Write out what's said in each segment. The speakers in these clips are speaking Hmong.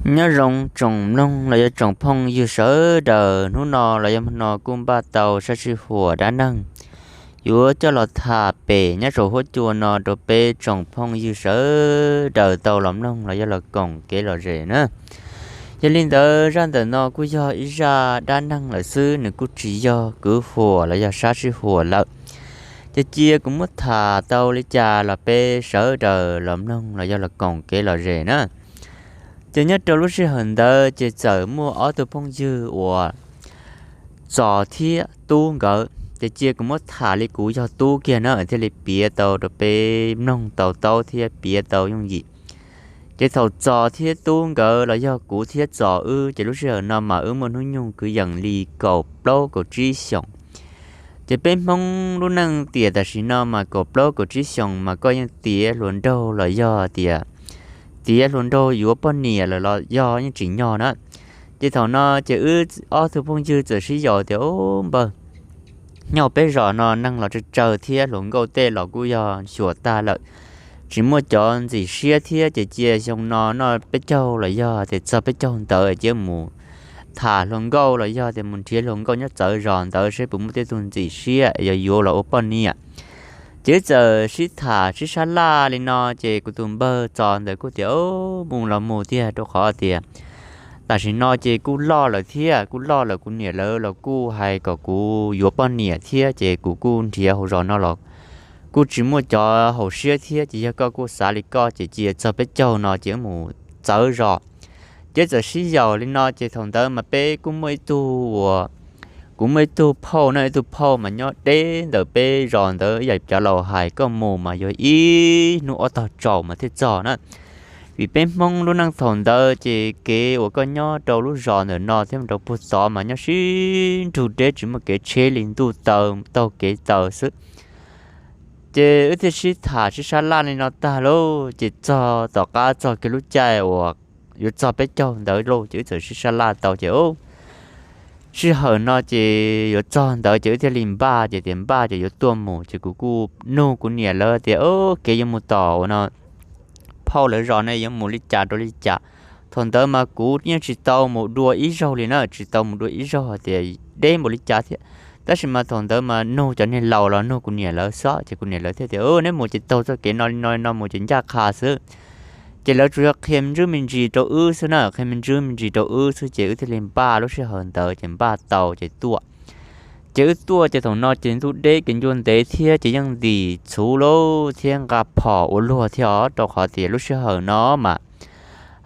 Nyob zoo tsoom mloog los yog tsoom phooj ywg sawv daws, hnub no los yog hmo no kuj npaj tau sab sij huam dab neeg yuav coj los tham pem nyob saum huab cua no rau peb tsoom phooj ywg sawv daws tau los mloog los yog los koom kev lom zem na. Yog li ntawd zaj ntawm no kuj yog ib zaj dab neeg lawm xwb, nws kuj tsis yog kwv huam los yog sab sij huam lawm. Ces cia kuv muab tham tau li cas los peb sawv daws los mloog los yog los koom kev lom zem na. Ces nyob rau lub sij hawm ntawd ces txawm muaj ob tug phooj ywg uas Txos thiab Tub nkawd, ces cia kuv muab tham li kuv yog Tub kiag na thiaj li piav tau rau peb mloog tau taub thiab piav tau yooj yim. Ces thaum Txos thiab Tub nkawd los yog kuv thiab Txos wb, ces lub sij hawm no mas wb muaj hnub nyoog kwv yees li kaum plaub kaum tsib xyoos. Ces peb Hmoob lub neej tiam tam sim no mas kaum plaub kaum tsib xyoos mas koj yeej tiav hluas nraug los yog tias tiav hluas nraug yuav poj niam lawm los yog yeej tsim nyog na. Ces thaum no ces wb ob tug phooj ywg txawm sib yaum tias, Ub npawg, nyob peb zos no neeg los tsawg tsawg thiab hluas nkauj tej los kuj yog xyuam tag lawm, tsis muaj cov ntxim siab thiab, ces cia xyoo no noj peb caug los yog tias txog peb caug ntawd cia mus tham hluas nkauj los yog tias mus nrhiav hluas nkauj nyob txawv zos ntawd seb puas muaj tej tug ntxim siab yog yuav los ua poj niam. Ces wb txawm sib tham sib sab laj li no, ces kuv tus npawg Txos ntawd kuj tias, Ub, mus los mus tiag, rau qhov tias tam sim no ces kuj loj lawm thiab, kuj loj lawm, kuv niam lawv los kuj hais kom kuv yuav poj niam thiab, ces kuv kuj nrhiav hauv zos no los kuj tsis muaj cov haum siab thiab, ces yog koj kuj xav li koj ces cia txog peb caug no ces wb mus txawv zos. Ces txawm sib yaum li no, ces thaum ntawd mas peb kuj muaj ib tug uas, kuv muaj ib tug phauj na, ib tug phauj mas nyob deb ntawm peb zos ntawd, yam cov laus hais koj mus mas yuav ib hnub ob tog tsaus mas thiaj txog na. Vim peb Hmoob lub neej thaum ntawd ces kev uas koj nyob rau lub zos ntawm no thiab mus rau puag tod mas nyob sib nrug deb, tsis muaj kev tsheb li, ntuj taw taug kev taw xwb. Ces wb thiaj sib tham sib sab laj li no tag lauj, ces txog tom qab txog kiag lub caij uas yuav txog peb caug ntawd lauj, ces wb txawm sib sab laj tau ces sij hawm no ces yuav txog ntawd ces wb thiaj li npaj, ces tias npaj ces yuav tuaj mus, ces kuv kuj nug kuv niam lawv tias, Kev yuav mus tom uas no phauj lawv zos ne yuav mus li cas rau li cas? Thaum ntawd mas kuv yeej tsis tau mus dua ib zaug li na, tsis tau mus dua ib zaug hais tias deb npaum li cas thiab. Tab sis mas thaum ntawd mas nug cov niag laus los nug kuv niam lawv xwb, ces kuv niam lawv thiaj tias, Neb mus ces taug txoj kev no li no li no mus ces ncaj qha xwb. Ces lawv tsuas yog qhia me ntsis me ntsis rau wb xwb na, qhia me ntsis me ntsis rau wb xwb, ces wb thiaj li npaj lub sij hawm ntawd ces npaj tau ces tuaj. Ces wb tuaj ces thaum no ces ntuj deb kev ncua ntev thiab ces yeej ntim txhuv lauj thiab nqa phom ua luag thiab os, rau qhov tias lub sij hawm no mas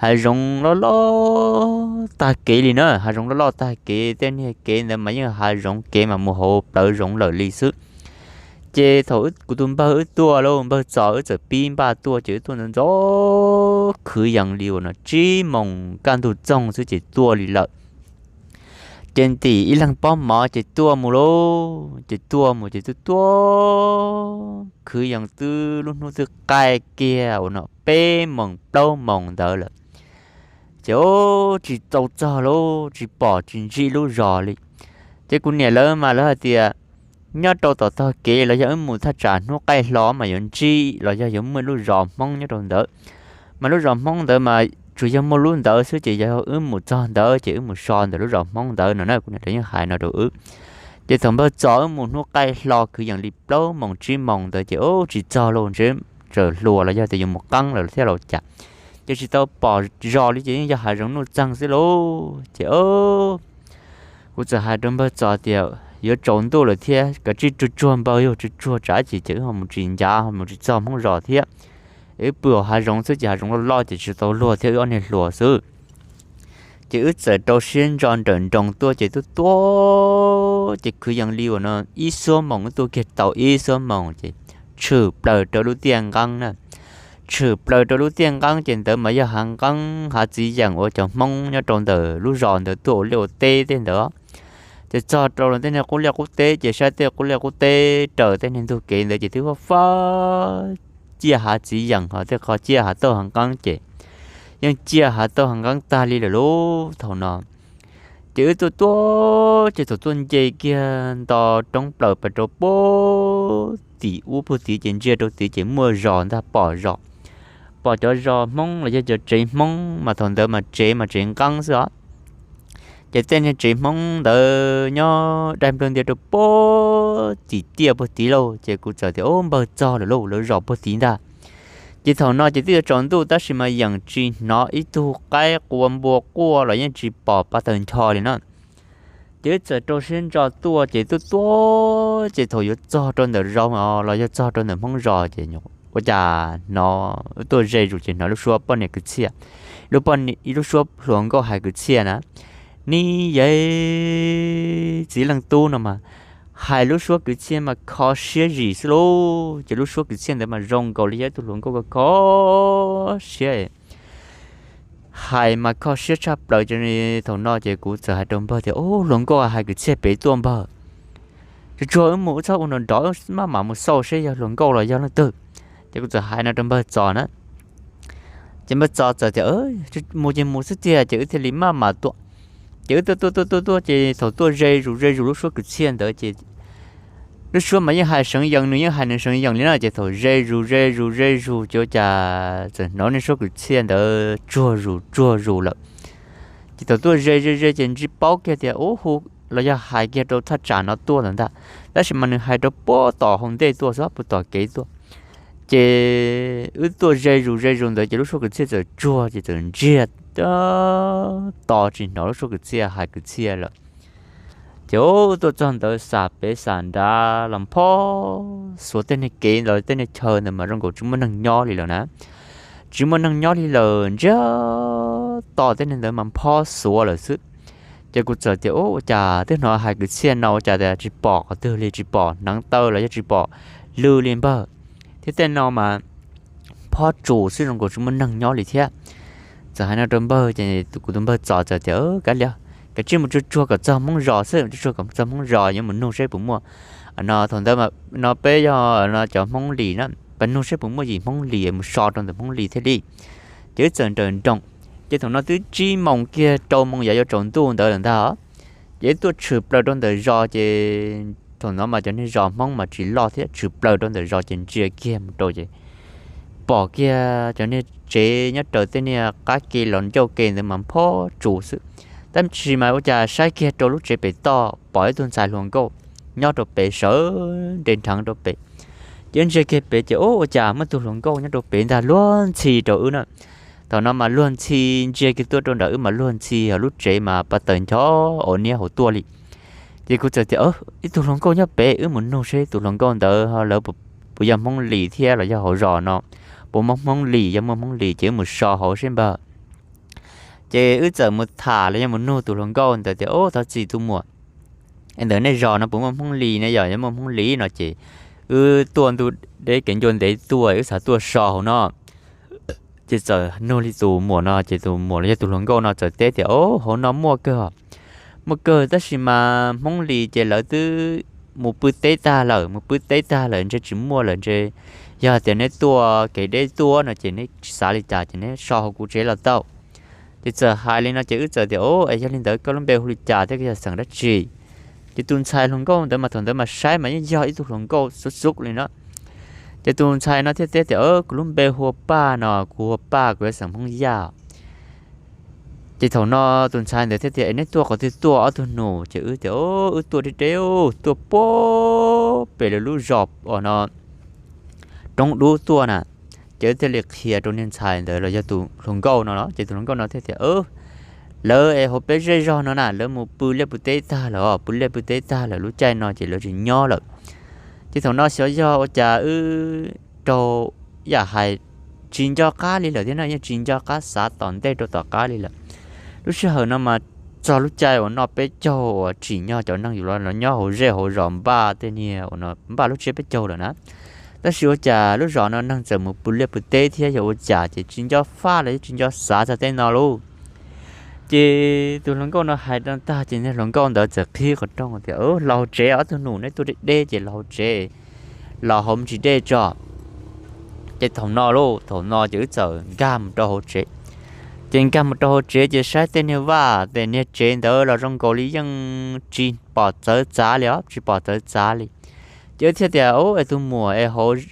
hav zoov loj loj tag kev li na, hav zoov loj loj tag kev, tej niag kev ntawd mas yeej hav zoov kev mas mus hauv plawv zoov lawm li xwb. Ces thaum kuv tus npawg wb tuaj lauj, npawg Txos wb txawm pib npaj tuaj ces wb tuaj ntxov ntxov khwv yees li uas no tsib moos kaj ntug txoog xwb ces tuaj li lawm. Ces ntim ib leeg pob mov ces tuaj mus lauj, ces tuaj mus ces twb tuaj khwv yees twb lub hnub twb qaij kiag uas no peb moos plaub moos ntawd lawm. Ces tsis tau txog lauj, tsis pom tsis ntsib lub zos li. Ces kuv niam lawv mas lawv hais tias nyob rau tom tog kev los yog wb mus thaj tsam hnub qaij hlo mas yuav ntsib los yog yuav muaj lub zos Hmoob nyob rau ntawd. Mas lub zos Hmoob ntawd mas tsuas yog muaj lub ntawd xwb, ces yog wb mus txog ntawd ces wb mus so ntawm lub zos Hmoob ntawd no na, kuv niam lawv yeej hais no rau wb. Ces thaum npawg Txos wb mus hnub qaij hlo kwv yees li plaub moos tsib moos ntawd ces tsis txog lauj, ntshe txawm hluas los yog tias yuav mus qeeb lawm thiab los cas, ces tsis tau pom zos li, ces yeej yog hav zoov nuj txeeg xwb lauj. Ces kuv txawm hais rau npawg Txos tias yuav tsaus ntuj lawm thiab, kav tsij tsuag tsuag npawg, yog tsuag tsuag tsam ib chim ces wb ho mus tsis ncav, ho mus tsis txog Hmoob zos thiab. Wb pw hauv hav zoov xwb ces hav zoov loj loj ces tsis tau luag thiab, wb ob niag hluas xwb. Ces wb txawm rau siab ntso nrawm nroos tuaj ces tuaj tuaj ces kwv yees li uas no ib xuab moos, wb tuaj kiag tau ib xuab moos ces tshwm plaws rau lub tiaj nqeeb na. Tshwm plaws rau lub tiaj nqeeb ces ntawd mas yog hav nqeeb hav txiv yeem uas cov Hmoob nyob rau ntawm lub zos ntawd tuaj ua liaj ua teb tej ntawd. Ces txog rau tej niag qub liaj qub teb ces saib tej qub liaj qub teb raws tej niag ntug kev ntawd ces twb fab fab ciaj hav txiv yeem, ho tej qho ciaj hav tauj hav nqeeb ces yeej ciaj hav tauj hav nqeeb tag li lawm lauj thaum no. Ces wb tuaj tuaj ces thaum tuaj nce kiag nto roob plaws pas rau puag tim ub puag tid ces ntsia rau tid ces muaj zos ntag, pom zos. pom cov zos Hmoob los yog cov tsev Hmoob mas thaum ntawd mas tsev mas tsev nqeeb xwb os. Ces tej niag tsev Hmoob ntawd nyob daig nplawg ntias rau puag tim tiaj puag tid lauj. Ces kuv txawm tias, Ub, npawg txog lawm lauj, lawv zos puag tid ntag. Ces thaum no ces twb yuav tsaus ntuj tab sis mas yeej tsis hnov ib tug qaib qua npua quaj los yeej tsis pom pa taws ncho li na. Ces wb txawm rau siab ntso tuaj ces tuaj tuaj ces thaum yuav txog rau ntawm zos los yog txog rau ntawm Hmoob zos ces ua cas hnov tuaj ze zus ces hnov lub suab poj niam kwv txhiaj, lub, lub suab hluas nkauj hais kwv txhiaj na. Ni yeej txiv leej tub no mas hais lub suab kwv txhiaj mas kho siab zim xwb lauj. Ces lub suab kwv txhiaj ntawd mas zoo nkaus li yog ib tug hluas nkauj kho siab, hais mas kho siab tshaj plaws. Ces thaum no ces kuv txawm hais rau npawg tias, Ub, hluas nkauj hais kwv txhiaj pem tuaj npawg, tsuag tsuag wb mus wb txhob ua nrov nrov, wb maj mam mus xauj seb yog hluas nkauj los yog leej twg. Ces kuv txawm hais no rau npawg Txos na. Ces npawg Txos txawm tias, Mus ces mus xwb tiag. Ces wb thiaj li maj mam tuaj. Ces wb tuaj tuaj tuaj tuaj tuaj ces thaum tuaj ze zus ze zus lub suab kwv txhiaj ntawd ces lub suab mas yeej hais seev yees, nws yeej hais nws seev yees li na. Ces thaum ze zus ze zus ze zus ces ua cas txawm hnov niag suab kwv txhiaj ntawd tsuag zus tsuag zus lawm. Ces thaum tuaj ze ze ze ces ntsib paub kiag tias ub hu los yog hais kiag rau thaj tsam no tuaj ntawd ntag, tab sis mas nws hais rau puag tom hauv ntej tuaj xwb, puag tom kev tuaj. Ces wb tuaj ze zus ze zus ntawd ces lub suab kwv txhiaj txawm tsuag ces txawm ntsiag to tsis hnov lub suab kwv txhiaj hais kwv txhiaj lawm. Ces wb tuaj txog ntawd xam pem xam nrad los phob xuav tej niag kev ntawd tej niag chaw ntawd mas zoo nkaus tsis muaj neeg nyob li lawm na. Tsis muaj neeg nyob li lawm, ntsiag to tej niag ntawd mas phob xuav lawm xwb. Ces kuv txawm tias, Ub, ua cas twb hnov hais kwv txhiaj no ua cas tsis pom qhov twg li, tsis pom hneev taw los yog tsis pom lw li npawg, thiab tej no mas phob tsus xwb zoo nkaus tsis muaj neeg nyob li thiab. Txawm hais no rau npawg ces kuv tus npawg Txos txawm tias, Kav liam, kav tsij mus tsuag tsuag kom txog Hmoob zos xwb, tsuag tsuag kom txog Hmoob zos yuav mus nug seb puas muaj. No thaum ntawd no peb yog no cov Hmoob Lis na, pab nug seb puas muaj yim Hmoob Lis mus so rau ntawm Hmoob Lis thiaj li. Ces wb txawm nrawm nroos, ces thaum no twb tsib moos kiag rau moos yav yuav tsaus ntuj ntawd lawm ntag. Ces wb tuaj tshwm plaws rau ntawm zos ces thaum no mas cov niag zos Hmoob mas tsis loj thiab, tshwm plaws rau ntawm zos ces ntsia kiag mus rau ces pom kiag cov niag tsev nyob raws tej niag qab ke los ncauj ke ntawd mas phob tsus xwb. Tab sis mas ua cas saib kiag rau lub tsev pem toj pom ib tug ntxhais hluas nkauj nyob rau pem sawv nres nrheev rau pem. Ces wb ntsia kiag pem ces ub ua cas muaj tus hluas nkauj nyob rau pem ntag luag ntxhi rau wb na. Thaum no mas luag ntxhi ntsia kiag tuaj rau nram wb mas luag ntxhi hos lub tsev mas pa taws ncho ua niab hauv tuaj li. Ces kuv txawm tias, Ib tug hluas nkauj nyob pem, wb mus nug seb tus hluas nkauj ntawd lawv puas yog Hmoob Lis thiab los yog hauv zos no puas muaj Hmoob Lis, yog muaj Hmoob Lis ces wb mus so hauv seb npawg. Ces wb txawm mus tham los yog mus nug tus hluas nkauj ntawd tias, Ub, thov txim tus muam, ntawm nej zos no puas muaj Hmoob Lis ne? Yog, yog muaj Hmoob Lis no ces wb tuaj ntu deb kev ncua ntev tuaj, wb xav tuaj so hauv no. Ces txawm nug li tus muam no ces tus muam los yog tus hluas nkauj no txawm teb tias, Ub, hauv no muaj kawg, muaj kawg tab sis mas Hmoob Lis ces lawv twb mus pw teb tag lawm, mus pw teb tag lawm ntshe tsis muaj lawm ntshe. Yog tias neb tuaj kev deb tuaj no ces neb tsis xav li cas ces neb so hauv kuv tsev los tau. Ces txawm hais li no ces wb txawm tias, Ub, es yog li ntawd koj lub npe hu li cas thiab koj yog xeem dab tsi? Ces tus ntxhais hluas nkauj ntawd mas thaum ntawd mas saib mas yeej yog ib tug hluas nkauj xub xub li na. Ces tus ntxhais no thiaj teb tias, Kuv lub npe hu ua Paj no, kuv hu ua Paj, kuv yog xeem Hmoob Yaj. Ces thaum no tus ntxhais ntawd thiaj tias, Es neb tuaj qhov twg tuaj ob tug nus? Ces wb tias, Wb tuaj deb deb, tuaj puag pem lawv lub zos uas no roob dub tuaj na. Ces wb thiaj li qhia rau niag ntxhais ntawd los yog tus hluas nkauj no los ces tus hluas nkauj no thiaj tias, Lawv es hauv peb zej zog no na lawv mus pw liaj pw teb tag lawm, pw liaj pw teb tag lawm lub caij no ces lawv tsis nyob lawm. Ces thaum no xyov yog ua cas wb raug yam hais tsis nco qab li lawm thiab no yeej tsis nco qab xav tom ntej rau tom qab li lawm. Lub sij hawm no mas txog lub caij uas noj peb caug uas tsim nyog cov neeg yus los nyob hauv zej hauv zos npaj tej niag uas no npaj lub tsiab peb caug lawm na. Tab sis ua cas lub zos no neeg txawm mus pw liaj pw teb thiab yog ua cas ces tsis nco faj los yeej tsis nco xav txog tej no lauj. Ces tus hluas nkauj no hais tag ces niag hluas nkauj ntawd txawm qhib qhov rooj tias, Los hauv tsev ob tug nus, neb tuaj deb deb ces los hauv tsev, los hauv me ntsis dej tso. Ces thaum no lauj, thaum no ces wb txawm nkag mus rau hauv tsev. Ces nkag mus rau hauv tsev ces saib tej niag vaj tej niag tsev ntawd los zoo nkaus li yeej tsis pom txawv txav li os, tsis pom txawv txav li. Ces wb thiaj tias, Ub, es tus muam es hauv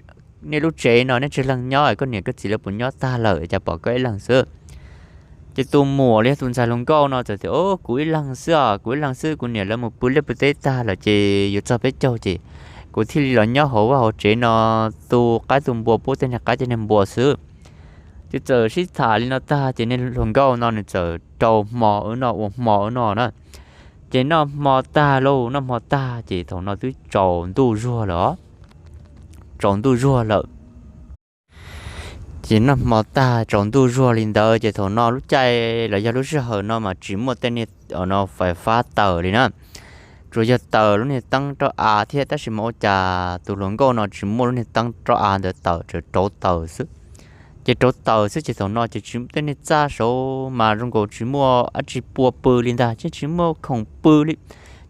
nej lub tsev no nej tsawg leeg nyob, koj niam koj txiv lawv puas nyob tag lawm, cas pom koj ib leeg xwb? Ces tus muam los yog tus ntxhais hluas nkauj no txawm tias, Au, kuv ib leeg xwb os, kuv ib leeg xwb, kuv niam lawv mus pw liaj pw teb tag lawm ces yuav txog peb caug ces kuv thiaj li los nyob hauv vaj hauv tsev no tu qaib tu npua pub tej niag qaib tej niag npua xwb. Ces txawm sib tham li no tag ces niag hluas nkauj no nws txawm rau hmo ub noj ua hmo ub noj na. Ces noj hmo tag lauj, noj hmo tag ces thaum no twb tsaus ntuj zuag lawm os, tsaus ntuj zuag lawm. Ces noj hmo tag tsaus ntuj zuag li ntawd ces thaum no lub caij los yog lub sij hawm no mas tsis muaj tej niag no fais fab taws li na. Tsuas yog taws lub niag teeb roj av thiab, tab sis mas ua cas tus hluas nkauj no tsis muaj lub niag teeb roj av ntawd taws, tseem rauv taws xwb. Ces rauv taws xwb ces thaum no ces tsis muaj tej niag txaj saud mas zoo nkaus tsis muaj dab tsi pua pw li ntag, ces tsis muaj khoom pw li.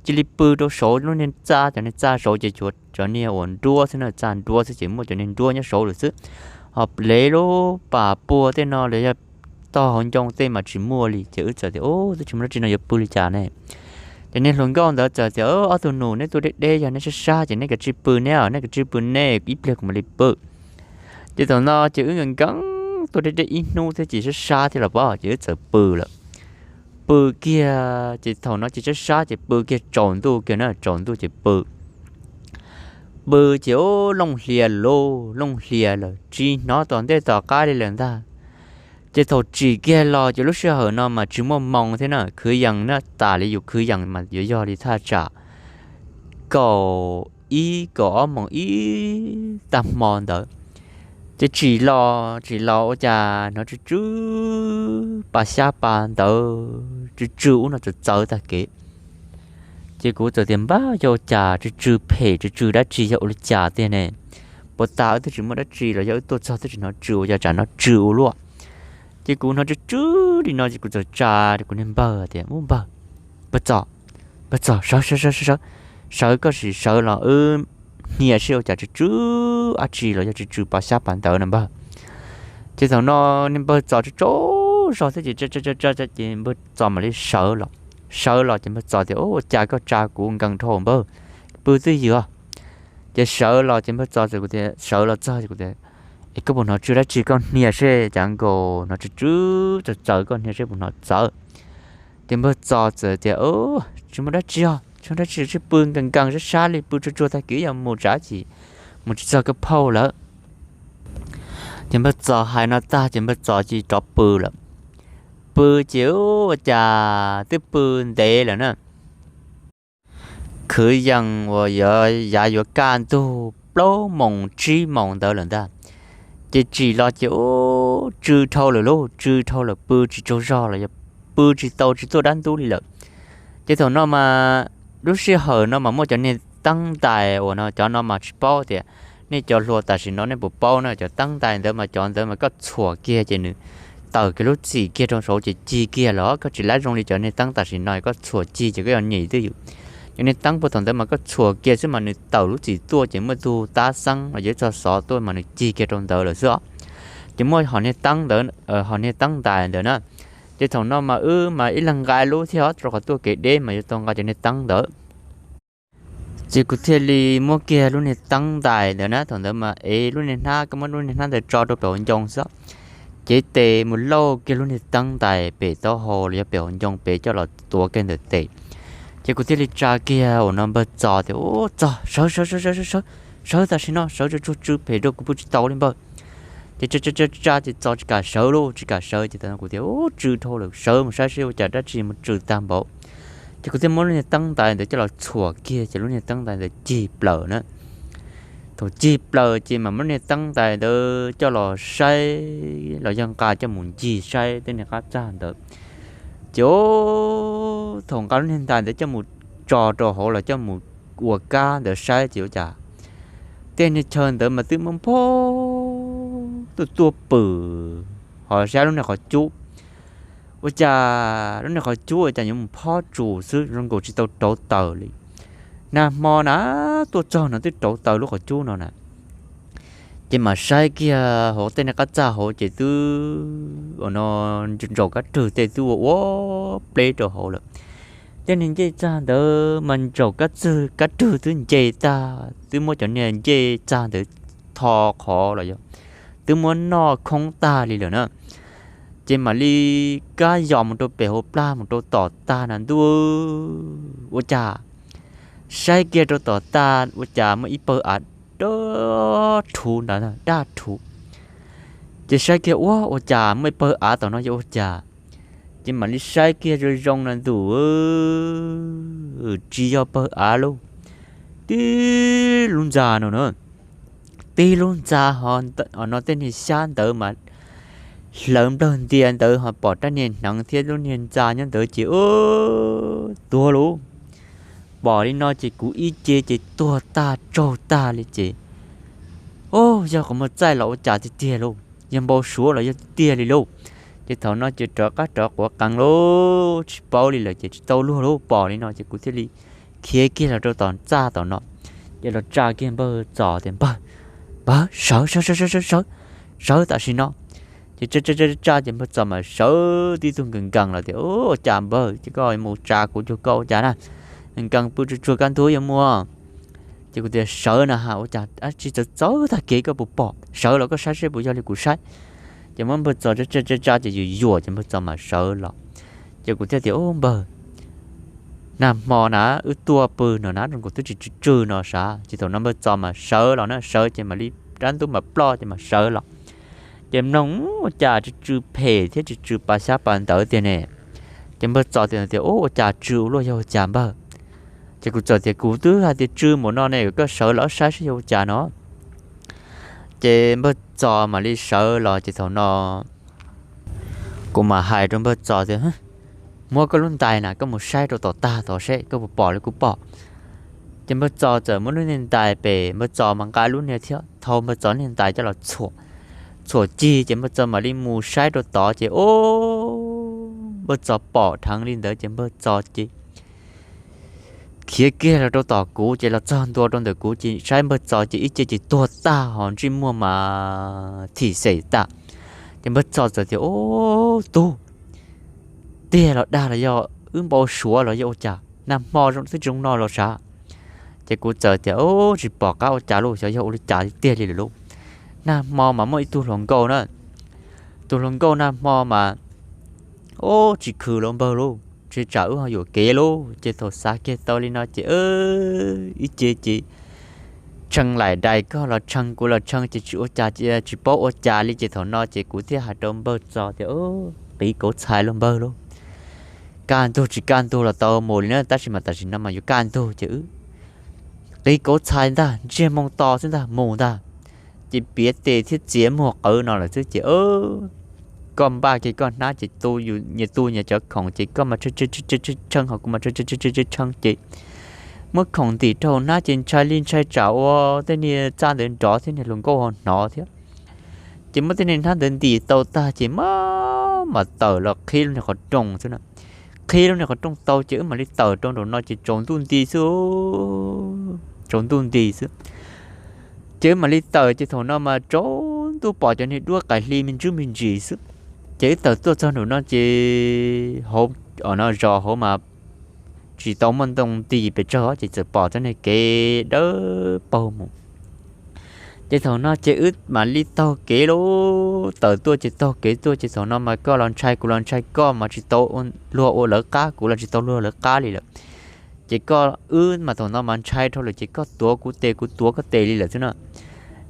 Cia li pw rau saud lub niag txaj, cov niag txaj saud ces tshuav cov niag uas nruab xwb na, txaj nruab xwb ces muaj cov niag nruab nyob saud lawm xwb. Ho plev lub pas puag tej no los yog tog hauv ncoo tej mas tsis muaj li. Ces wb txawm tias, Ub, twb tsis muaj dab tsi no yuav pw li cas ne? Ces niag hluas nkauj ntawd txawm tias, Ob tug nus, neb tuaj deb deb, yog neb sab sab ces neb kav tsij pw neb os, neb kav tsij pw neb, ib pliag kuv mam li pw. Ces thaum no ces wb nkees nkees tuaj deb deb ib hnub thiab ces sab sab thiab los pob, ces wb txawm pw lawm. Pw kiag ces thaum no ces sab sab ces pw kiag tsaus ntuj kiag na, tsaus ntuj ces pw. Pw ces ub, looj hlias lauj, looj hlias lawm, tsis hnov tom ntej tom qab li lawm ntag. Ces thaum tsim kiag los ces lub sij hawm no mas tsis muaj moo thiab na, khwv yees na, tas li yus khwv yees mas yuav yog li thaj tsam kaum ib kaum ob moos ib tag hmo ntawd. Ces tsim los tsim los ua cas hnov tsw tsw pas xyab pas ntawv, tsw tsw ub no txawv txawv tag kev. Ces kuv txawm tias, Npab, yog ua cas tsw tsw phem, tsw tsw dab tsi, yog ua li cas tiag ne? Puag ta wb twb tsis muaj dab tsi los yog wb tuaj txog twb tsis hnov tsw, ua cas tsam no tsw ua luaj? Ces kuv hnov tsw tsw li no ces kuv txawm tsa kuv niag npawg tias, Ub npawg, npawg Txos, npawg Txos, sawv sawv sawv sawv sawv, koj sim sawv los wb hnia seb ua cas tsw tsw dab tsi los yog tsw tsw pas xyab pas ntawv no npawg. Ces thaum no niag npawg Txos tsaug tsaug zog thiab ces tsa tsa tsa tsa ces npawg Txos mam li sawv los. Sawv los ces npawg Txos tias, Ub, ua cas koj tsa kuv nkees dhau npawg, pw twj ywm. Ces sawv los ces npawg Txos txawm, kuv tias sawv los txog ces kuv tias, Es koj puas hnov tsw dab tsi, koj hnia seb, cas nkaus hnov tsw tsw txawv txawv, koj hnia seb puas hnov txawv. Ces npawg Txos txawm tias, Tsis muaj dab tsi os, tsis muaj dab tsi, tsis pw nkees nkees sab sab li, pw tsuag tsuag tag kis yuav mus tsam tsis, mus tsis txog koj phauj lawm. Ces npawg Txos hais no tag ces npawg Txos cia li rov pw lawm. Pw ces ua cas twb pw ntev lawm na, khwv yees uas yuav, yav yuav kaj ntug plaub moos tsib moos ntawd lawm ntag. Ces tsim los ces ub, tsw dhau lawm lauj, tsw dhau lawm, pw tsis tsaug zog los yog pw tsis tau, tsis tuaj dab ntub li lawm. Ces thaum no mas lub sij hawm no mas muaj cov niag teeb ntais uas no, cov no mas tsis paub tias nej cov hluas tam sim no nej puas paub na, cov teeb ntais ntawd mas cov ntawd mas koj txhuam kiag ces nws tawm kiag lub txim kiag rau saud ces cig kiag los, koj tsis laib zoo li cov niag teeb tam sim no koj txhuam cig ces koj yuav nyem twj ywm. Cov niag teeb puag thaum ntawd mas koj txhuam kiag xwb mas nws tawm lub txim tuaj ces muaj tug tab xeeb los yog ib txog xov tuaj mas nws cig kiag rau ntawd lawm xwb os. Ces muaj hom niag teeb ntawd, hom niag teeb ntais ntawd na. Ces thaum no mas wb mas ib leeg nqa lub thiab os, rau qhov tuaj kev deb mas yuav tau nqa cov niag teeb ntawd. Ces kuv thiaj li muab kiag lub niag teeb ntais ntawd na, thaum ntawd mas ev lub niag hnab, koj muab lub niag hnab ntawd tso rau pem hauv ncoo xwb. Cev tes mus lauj kiag lub niag teeb ntais pem taub hau los yog pem hauv ncoo pem coj los tuav kiag ntawm tes. Ces kuv thiaj li tsa kiag uas no npawg Txos tias, Ub, Txos, sawv sawv sawv sawv sawv sawv, sawv tam sim no, sawv tsuag tsuag, tsw phem rau kuv pw tsis tau li npawg. Ces tsa tsa tsa ces Txos tsis kam sawv lauj, tsis kam sawv ces thaum no kuv tias, Ub, tsw dhau lawm, sawv mus saib seb ua cas dab tsi mus tsw tag npaum. Ces kuv thiaj muab lub niag teeb ntais ntawd coj los txhuam kiag ces lub niag teeb ntais ntawd cig plaws na. Thaum cig plaws ces mam muab lub niag teeb ntais ntawd coj los saib los yog nqa coj mus ncig saib tej niag qab txag ntawd. Ces thaum nqa lub niag ntais ntawd coj mus tso rau hauv los coj mus ua kab ntawd saib ces ua cas tej niag chaw ntawd mas twb muab nphob tuaj tuaj pwm, ho saib lub niag qhov cub, ua cas lub niag qhov cub ua cas yuav mus phob tsus xwb, zoo nkaus tsis tau rauv taws li. Nag hmo na tuaj txog no twb rauv taws lub qhov cub no na. Ces mam saib kiag hauv tej niag qab txag hauv ces twb uas no ntsaum kab rwg tej twb ua ua pleb rau hauv lawm. Tej niag ncej txag ntawd mas ntsaum kab txwg kab rwg twb nce tag, twb muab cov niag ncej txag ntawd tho qhov los yog twb muab noj khoob tag li lawm na. Ces mam li kab yos mus rau pem hauv plag mus rau tom tag na ntuj, ua cas saib kiag rau tom tag ua cas muaj ib pawg av daj rhuv ntawd, daj rhuv. Ces saib kiag ua ua cas muaj ib pawg av tom no yog ua cas. Ces mam li saib kiag zoo zoo na ntuj, tsis yog pawg av lauj, tib lub ntxa no na, tib lub ntxa ho no tej niag xyab ntawd mas hlawv nplawg ntia ntawd ho pom rab niag hneev thiab lub niag ntxa nyob ntawd ces ub, tuag lauj. Pom li no ces kuv ib ce ces tuag tag tsaug tag li ces, ub, yog qhov muag txaij los ua cas tiag tiag lauj, yog npau suav los yog tiag tiag li lauj. Ces thaum no ces rov qab rov quav qees lauj, tsis paub li lawm ces tsis tau luag lauj. Pom li no ces kuv thiaj li khiav kiag los rau tom txaj tom no, ces los tsa kiag npawg Txos tias, npawg, npawg, sawv sawv sawv sawv sawv sawv tam sim no. Ces tsa tsa tsa ces npawg Txos mas sawv tib tug nkees nkees los tias, ua cas npawg, ces koj mus tsa kuv cuag koj ua cas na, nkees pw tsuag tsuag kaj ntug yuav muaj. Ces kuv tias sawv na ha, ua cas dab tsi txawv txawv tag kev koj puas pom, sawv los koj saib seb puas yog li kuv saib. Ces muab npawg Txos tsa tsa tsa ces yuam yuam ces npawg Txos mas sawv los. Ces kuv thiaj tias, ub npawg, nag hmo na wb tuaj pw no na zoo nkaus twb tsis tsw tsw no sav. Ces thaum no npawg Txos mas sawv los na, sawv ces mam li rab ntub mas ploj ces mas sawv los. Ces mloog ua cas tsw tsw phem thiab tsw tsw pa xyab pa ntawv tiag ne. Ces npawg Txos tias, tias ub, ua cas tsw ua luaj yog ua cas npawg. Ces kuv txawm tias kuv twb hais tias tsw npaum no ne, koj sawv los saib seb yog ua cas no. Ces npawg Txos mam li sawv los ces thaum no kuv mam hais rau npawg Txos tias, muab koj lub ntais na koj mus saib rau tom tag tod seb koj puas pom li kuv pom. Ces npawg Txos txawm muab lub niag ntais pem, npawg Txos mas nqa lub niag thiab, thau npawg Txos niag ntais coj los txhuam, txhuam cig ces npawg Txos mam li mus saib rau tod ces ub, npawg Txos pom dheev li ntawd ces npawg Txos ces khiav kiag los rau tom kuv ces los txog ntua rau ntawm kuv ces saib npawg Txos ces ib ce ces tuag tag ho ntsej muag mas thim xem tag. Ces npawg Txos txawm tias, ub, tug, tiag los dag los yog wb npau suav los yog ua cas, nag hmo twb tsis zoo no los sav. Ces kuv txawm tias, ub, tsis pom qab ua cas lauj, xyov yog ua li cas tiag li lawm lauj. Nag hmo mas muaj ib tug hluas nkauj na, tus hluas nkauj nag hmo mas, ub, tsis khwv los npawg lauj, tsis tsam wb ho yuam kev lauj. Ces thaum xav kiag tau li no ces ib ce ces tshee laim dais koj los tshee kuv los tshee ces tsis ua cas, tsis paub ua cas li ces thaum no ces kuv thiaj hais rau npawg Txos tias, qiv kauv txhais lauj npawg lauj. Kaj ntug tsis kaj ntug los tau mus li na, tab sis mas tam sim no mas yuav kaj ntug ces wb qiv kauv txhais ntag, ntsiag moo to xwb ntag, mus ntag. Ces piav tes thiab txiav muag qawv no lawm xwb ces koj npaj kiag koj hnab ces tu nyias tu nyias cov khoom ces koj mas tshee tshee ho kuv mas tshee tshee ces muab khoom ntim rau hauv hnab ces ntshai li ntshai tsam ua tej niag txaj ntawd nrov thiab niag hluas nkauj ho hnov thiab. Ces muab tej niag hnab ntawd ntim tau tag ces mam, mam tawm los qhib lub niag qhov rooj xwb na. Qhib lub niag qhov rooj tau ces wb mam li tawm rau nraum no ces tsaus ntuj nti xwb, tsaus ntuj nti xwb. Ces wb mam li tawm ces thaum no mas tsaus ntuj pom cov niag duab qais hli me ntsuj me ntsis xwb. Ces wb tawm tuaj txog nraum no ces hauv no zos hauv mas tsis tau muaj ntoo nti pes tsawg ces txawm pom txoj niag kev dawb paug mus. Ces thaum no ces wb mam li taug kev lauj, tawm tuaj ces taug kev tuaj ces thaum no mas koj los ntshai kuv los ntshai koj mas tsis tau luag ua lawv qab, kuv los tsis tau luag lawv qab li lawm. Ces koj wb mas thaum no mas ntshai dhau lawm ces koj tuav kuv tes kuv tuav koj tes li lawm xwb na.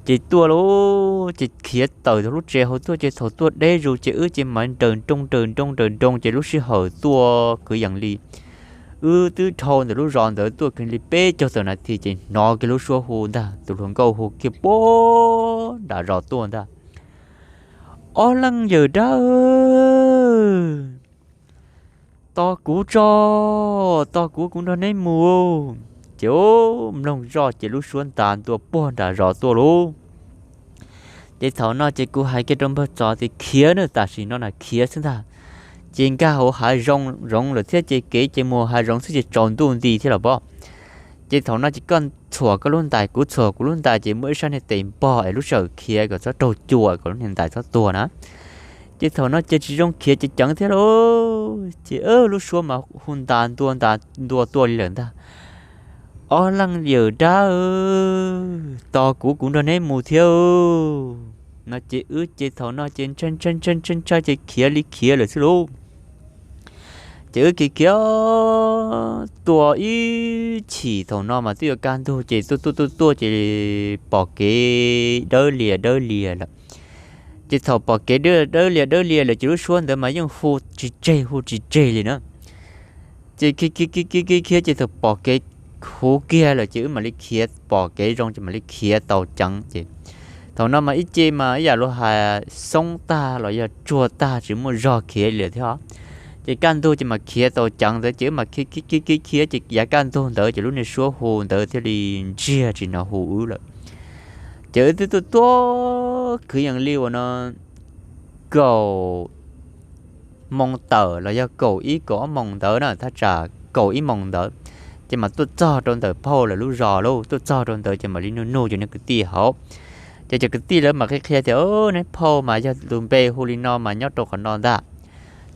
Ces tuaj lauj, ces khiav tawm tau lub tsev hauv tuaj ces thaum tuaj deb zus ces wb ces mas nraws nroos nraws nroos nraws nroos ces lub sij hawm tuaj kwv yees li wb twb dhau ntawm lub zos ntawd tuaj kwv li peb caug tawm nas this ces hnov kiag lub suab hu ntag, tus hluas nkauj hu kiag puag nram zos tuaj ntag. Ob leej yawm dab, tos kuv tso, tos kuv, kuv nrog neb mus. Ces mloog zoj ces lub suab ntas ntua puag nram zos tuaj lauj. Ces thaum no ces kuv hais kiag rau npawg Txos tias khiav na, tam sim no na khiav xwb ntag. Ces nkag hauv hav zoov lawm thiab ces kev ces mus hav zoov xwb ces tsaus ntuj nti thiab los pob. Ces thaum no ces koj txhuam koj lub ntais, kuv txhuam kuv lub ntais ces muaj ib sab niag tes npog es lub sij hawm khiav kom txhob raug cua kom lub niag ntais txhob tuag na. Ces thaum no ces tsis zoo khiav ces ceev thiab lauj, ces lub suab mas hu ntas ntua ntas ntua tuaj li lawm ntag. Ob leej yawm dab, tos kuv, kuv nrog neb mus thiab. No ces wb ces thaum no ces ntshai ntshai ntshai ntshai ces khiav li khiav lawm xwb lauj. Ces wb khiav khiav tuaj ib chim, thaum no mas twb yuav kaj ntug ces tuaj tuaj tuaj tuaj ces pom kev dawb lias dawb lias lawm. Ces thaum pom kev dawb lias dawb lias lawm ces lub suab ntawd mas yeej hu tsis tseg hu tsis tseg li na. Ces khiav khiav khiav khiav khiav ces thaum pom kev huv kiag lawm ces wb mam li khiav, pom kev zoo ces mam li khiav tau ceev ces thaum no mas ib ce mas ib yam luag hais xoob tag los yog tsuag tag tsis muaj zog khiav li lawm thiab. Ces kaj ntug ces mas khiav tau ceev ntawd ces wb mas khiav khiav khiav khiav khiav ces yav kaj ntug ntawd ces lub niag suab hu ntawd thiaj li ntsiag tsis hnov hu wb lawm. Ces wb twb tuaj tuaj khwv yees li uas no kaum moo tawm los yog kaum ib kaum ob moos ntawd na, thaj tsam kaum ib moos ntawd, ces mas tuaj txog rau ntawm phauj lawv lub zos lauj. Tuaj txog rau ntawd ces mam li nug nug cov niag kwv tij hauv. Ces cov kwv tij lawv mam qhia qhia tias, neb phauj mas yog tus npe hu li no mas nyob rau qhov no ntag.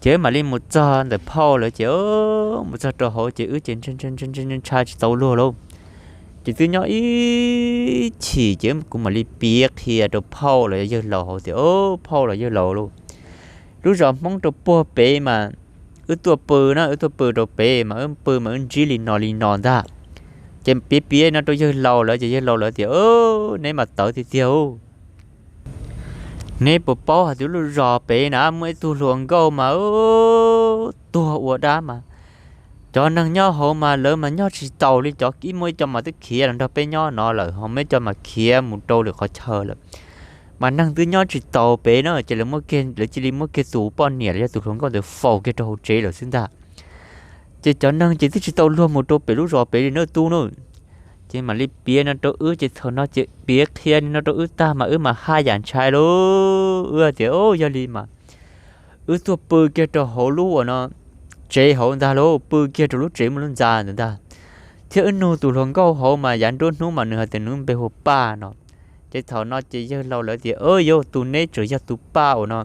Ces wb mam li mus txog ntawm phauj lawv ces mus txog rau hauv ces wb ces ntshai ntshai tsis tau luag lauj. Ces twb nyob ib chim ces kuv mam li piav qhia rau phauj los yog yawg laus hauv tias, phauj los yawg laus lauj, lub zos Hmoob rau puag pem mas wb tuaj pw na, wb tuaj pw rau pem mas wb pw mas wb ntsib li no li no ntag. Ces piav piav no rau yawg laus lawv ces yawg laus lawv tias, neb mas tawv tiag tiag. Neb puas paub hais tias lub zos pem na muaj ib tug hluas nkauj mas tuag ua dab mas cov neeg nyob hauv mas lawv mas nyob tsis taus li, cov ib muaj ib co mas twb khiav los nrog peb nyob no lawm, ho muaj ib co mas khiav mus rau lwm qhov chaw lawm. Mas neeg twb nyob tsis taus pem na, ces lawv muab kiag, lawv cia li muab kiag tus poj niam los yog tus hluas nkauj ntawd faus kiag rau hauv tsev lawm xwb ntag. Ces cov neeg ces twb tsis tau luag mus rau pem lub zos pem li na tub na. Ces mam li piav no rau wb ces thaum no ces piav qhia li no rau wb tag mas wb mas haj yam ntshai lauj. Wb tias, yog li mas wb tuaj pw kiag rau hauv lub uas no tsev hauv ntag lauj, pw kiag rau lub tsev muaj lub ntxa ntawd ntag. Thiab wb nug tus hluas nkauj hauv mas yav nruab hnub mas nws hais tias nws lub npe hu Paj no. Ces thaum no ces yawg laus lawv tias, yog tus neb tseem yog tus Paj uas no,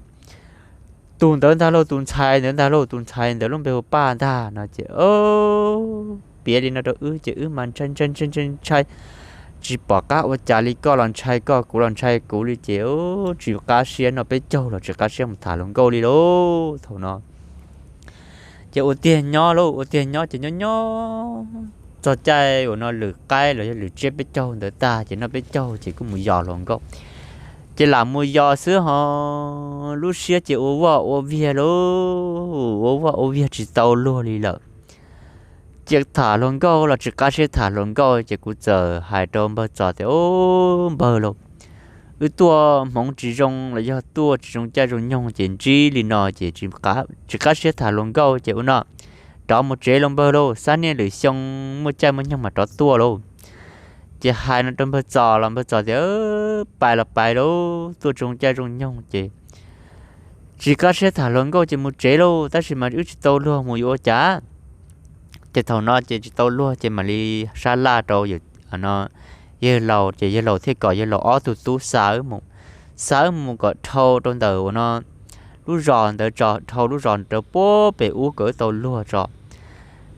tus ntawd ntag lauj, tus ntxhais ntawd ntag lauj, tus ntxhais ntawd lub npe hu Paj ntag no ces piav li no rau wb ces wb mas ntshai ntshai ntshai ntshai ntshai, tsis pom qab ua cas li, koj los ntshai koj, kuv los ntshai kuv li ces tsis qab siab noj peb caug los tsis qab siab mus tham hluas nkauj li lauj. Thaum no ces ua tiag nyob lauj, ua tiag nyob ces nyob nyob txog caij uas no lwm qaib los yog lwm tsiab peb caug ntawd tag ces noj peb caug ces kuj mus yos hluas nkauj. Ces lam mus yos xwb ho lub siab ces ua vaj ua viag lauj, ua vaj ua viag tsis tau luag li lawm. Ces tham hluas nkauj los tsis qab siab tham hluas nkauj ces kuv txawm hais rau npawg Txos tias, npawg lauj, wb tuaj hmoov tsis zoo los yog tuaj tsis zoo caij zoo nyoog ces ntsib li no ces tsis qab siab tham hluas nkauj ces ua no, rov mus tsev lauj npawg lauj, xab niaj lwm xyoo muaj caij muaj nyoog mas rov tuaj lauj. Ces hais no rau npawg Txos los npawg Txos tias, pais los pais lauj, tuaj tsis zoo caij zoo nyoog ces tsis qab siab tham hluas nkauj ces mus tsev lauj, tab sis mas wb tsis tau luag mus yuav ua cas. Ces thaum no ces tsis tau luag ces mam li sab laj rau yawg laus ces yawg laus thiaj kom yawg laus ob tug tub xa wb mus, xa wb mus kom dhau rau ntawm uas no lub zos ntawd tso, dhau lub zos rau puag pem ub kom wb tau luag tso.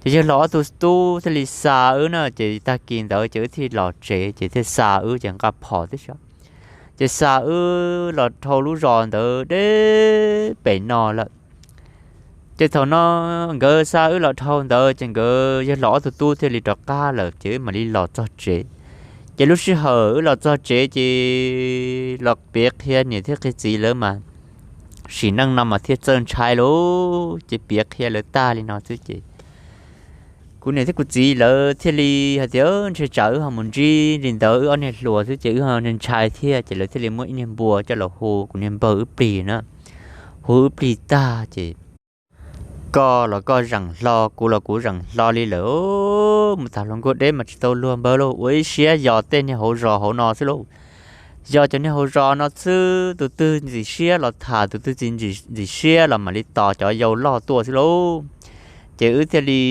Ces yawg laus ob tug tub thiaj li xa wb na ces tag kis ntawd ces wb thiaj los tsev ces thiaj xa wb ces nqa phom tib si. Ces xa wb los dhau lub zos ntawd deb pem no lawm. Ces thaum no nkawd xa wb los dhau ntawd ces nkawd yawg laus ob tug tub thiaj li rov qab lawm ces wb mam li los txog tsev. Ces lub sij hawm wb los txog tsev ces los piav qhia niam thiab qhia txiv lawv mas sim neej no mas thiaj txawj ntshai lauj. Ces piav qhia lawv tag li no xwb ces kuv niam thiab kuv txiv lawv thiaj li hais tias, ntshe tsam wb ho mus ntsib li ntawd wb ob niag hluas xwb ces wb ho ntshai thiab ces lawv thiaj li muab ib niag npua coj los hu kuv niag npawg wb plig na. Hu wb plig tag ces koj los koj zeem hlo, kuv los kuv zeem hlo li lawm. Mus tham hluas nkauj deb mas tsis tau luag npawg lauj, ua ib siab yos tej niag hauv zos hauv no xwb lauj. Yos cov niag hauv zos no xwb, tus twg ntxim siab los tham, tus twg tsis ntxim siab los mam li tos cov yau loj tuaj xwb lauj. Ces wb thiaj li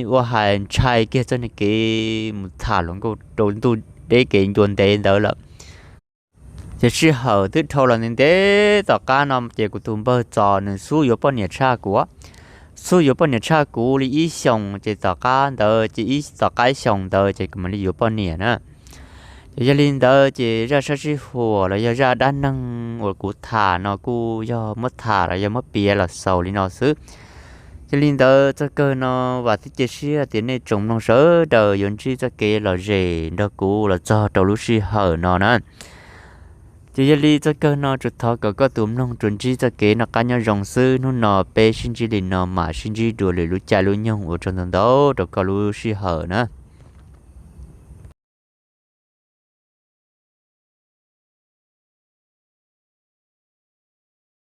ua hais ntshai kiag txoj niag kev mus tham hluas nkauj rau ntuj deb kev ncua ntev ntawd lawm. Ces sij hawm twb dhau los ntev ntev tom qab no ces kuv tus npawg Txos nws xub yuav poj niam tshaj kuv. xub yuav poj niam tshaj kuv li ib xyoos, ces tom qab ntawd ces ib tom qab ib xyoos ntawd ces kuv mam li yuav poj niam na. Ces yog li ntawd ces zaj sab sib huam los yog zaj dab neeg uas kuv tham no kuj yog muab tham los yog muab piav los xaus li no xwb. Yog li ntawd txoj kawg no vam thiab cia siab tias nej tsoom mloog sawv daws yuav ntsib txoj kev lom zem nrog kuv los txog rau lub sij hawm no na. Ces yog li txoj kawg no tsuas thov kom koj tus mloog tsuas ntsib txoj kev noj qab nyob zoo xwb. Hnub no peb sib ntsib li no, mam sib ntsib dua lwm lub caij lub nyoog, ua tsaug ntau ntau rau koj lub sij hawm na.